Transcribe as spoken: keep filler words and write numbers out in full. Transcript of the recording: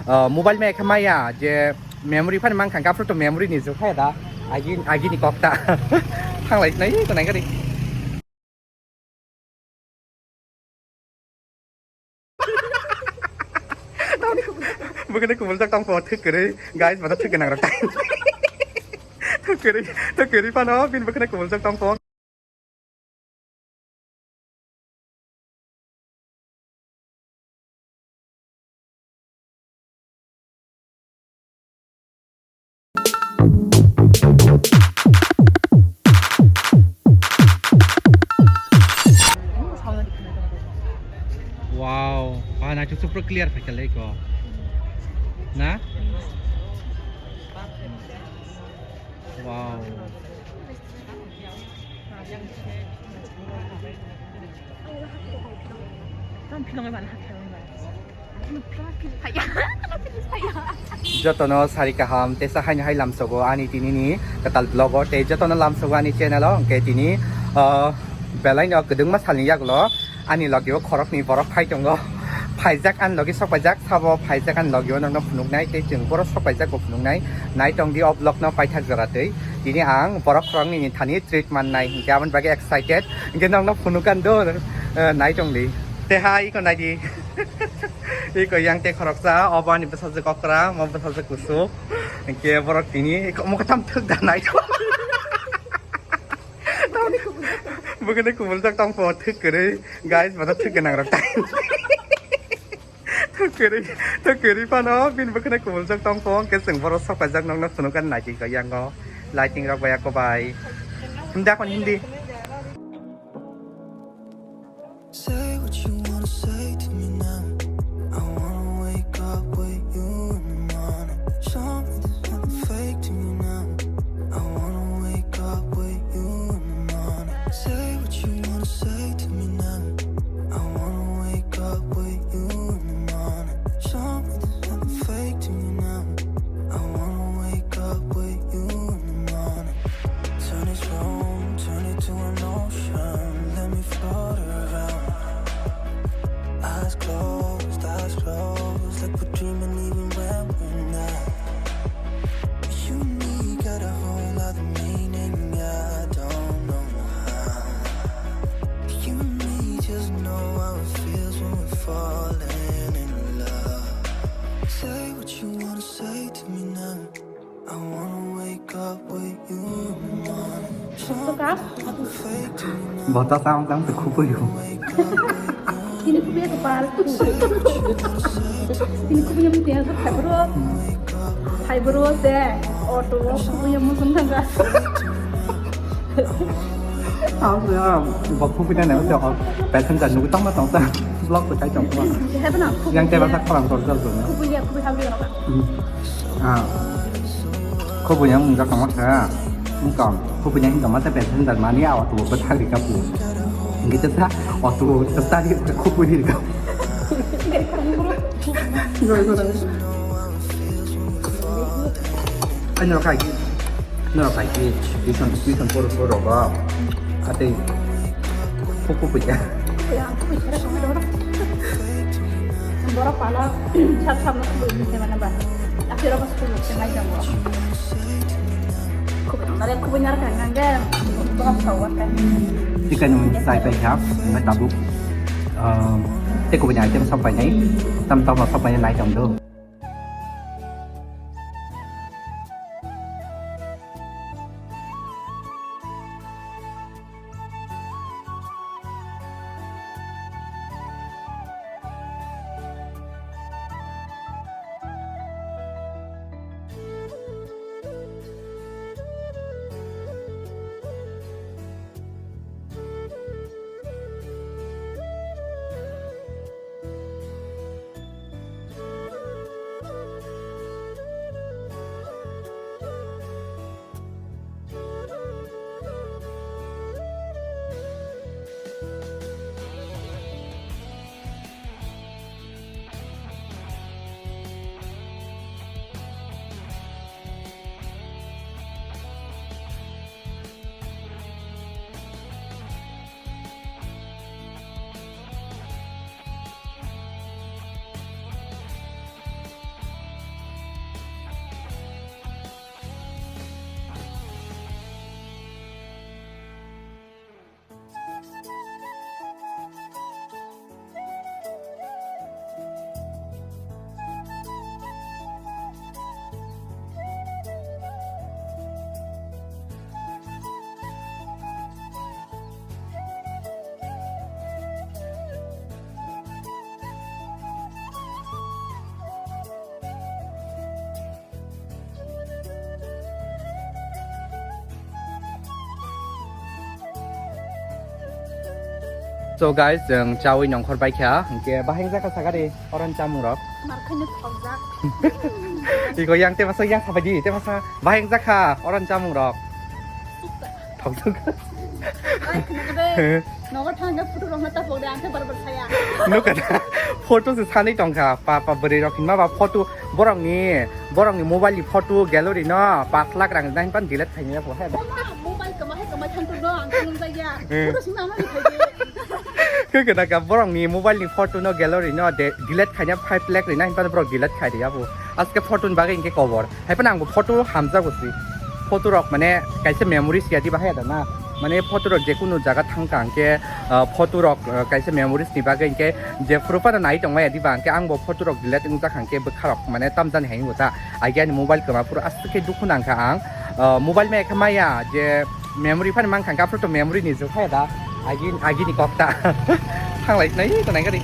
Ah, mobile mai kha maya je memory phani mang kha, aphuru to memory ni jukha da. Agi, agi ni kok ta. Thanglai nai ko nai gari. Bwkhani kubul jak tong po thik kwrwi, guys, bata thik gwnang rok tai. Thik kwrwi, thik kwrwi phano bini bwkhani kubul jak tong po. Wow, ah, na chu super clear phaikha lei ko. Na? Wow. Jotono sari kaham tesa haino hai lamsogo ani tini ni kwtal vlog o, tei jotono lamsogo ani channel o, hwnkhe tini, ah, belai no kwdwngma salni yagulo ani logi o khoroknwi borok phai tongo, phaijak ani logi sok paijak, sabo phaijak ani logi o nokno phunuknai, tei chwng borok sok paijak bo phunuknai, nai tongdi o vlog no paithak jora twi. Tini ang borok khoroknwi ni thani treat mannai, hwnkhe aboni bagwi excited, hwnkhe nokno phunukha do, eh, nai tongdi. Tei hai iko naidi. Iko yang tei khoroksa, obo ani bwsajwk okra, omo bwsajwk kusu. Hwnkhe borok tini iko omo kwtham thwk da nai. Bwkhani kubul jak tong po thwk kwrwi, guys, bata thwk gwnang rok tai. Thwk kwrwi, thwk kwrwi phano bini bwkhani kubul jak tong po, hwnkhe chwng borok sok paijak nokno phunukha naidi ko yango. Lighting rok bai ako bai. Hindi ako hindi. Say what you wanna say to me now. I wanna wake up with you in the morning. Show me there's nothing fake to me now. I wanna wake up with you in the morning. Say what you wanna say to me now. I wanna wake up with you in the morning. Show me there's nothing fake to me now. I wanna wake up with you in the morning. Turn this room, turn it to an ocean. Let me float around. Eyes closed, eyes closed, like we're dreaming even when we're not. You and me got a whole lot of meaning, I don't know how. You and me just know how it feels when we're falling in love. Say what you wanna say to me now. I wanna wake up with you in the morning. Bota sam sam te khupui ro. Ini khupui ya kepal. Ini khupui yang mesti aku fiber. Fiber se auto khupui yang musim tangga. Ang ya bok khupui na ne passenger nunggu tang ma tang ta. Vlog ko kai tong ko. Yang tebasa khorang tor jal jal. Khupui ya khupui habri ya. Ah. Khubui yang mung jak tongma kha. Mung kam. Khubui yang tongma ta passenger mani a auto bo thang ri kapu. Ngi ta sa auto ta ta ri kapu ri ka. Ano kai ki. No kai ki. Tuition tuition por por roga. Ate. Khubui ya. Borok pala sab sab no khubui ni se mane ba. Akhir ko school se mai jang borok. Khubui nang nare khubui nar kan nang ge borok sa wa kan. Chicken wing sai pai ha, ngai tabuk. Um, te khubui ni item sab pai nai. Tam tam sab pai nai tam do. So guys, chwng chawi nongkhor baikha, hwnkhe bahai wngjakha sagari oron chamung rok. Markhaino thokjak. Iko yang tebasa yang sabaidi, tebasa bahai wngjakha oron chamung rok. Thokjak. Ai, khna de. Nogo thangna photo rok na tapok de, ang khe bar bar saya. Nukha da, photo se sanai tongkha, pa pa bwrwi rok hinma ba photo borokni, borokni mobile ni photo gallery no pash lakh rang nai pan delete khaina ya bo he. Mobile kama he kama thang to no, ang khe nungjak ya. Eh. Photo sima ma ni khai de. Khe khe da ka borokni mobile ni photo no gallery no de-, delete khaina five lakh rina hinphano borok delete khai riya bo. Aske photo ni bagwi hinkhe kobor. Haiphano ang bo photo hamjago si. Photo rok mane kaisa memories ya diba haya da na. Mane photo rok je kunu jaga thangkha hinkhe, ah, photo rok, ah, kaisa memories ni bagwi hinkhe je phuru phano nai tongmaya diba hinkhe ang bo photo rok delete wngjakha hinkhe bwkha rok mane tamjani hai wngbo ta. Agi ani mobile kwma phuru aske dukhu nangkha ang. Ah, mobile maya khe maya je memory phano mankha, aphuru to memory ni jukha da, agi, agi ni kok ta. Thanglai nai to nai gari.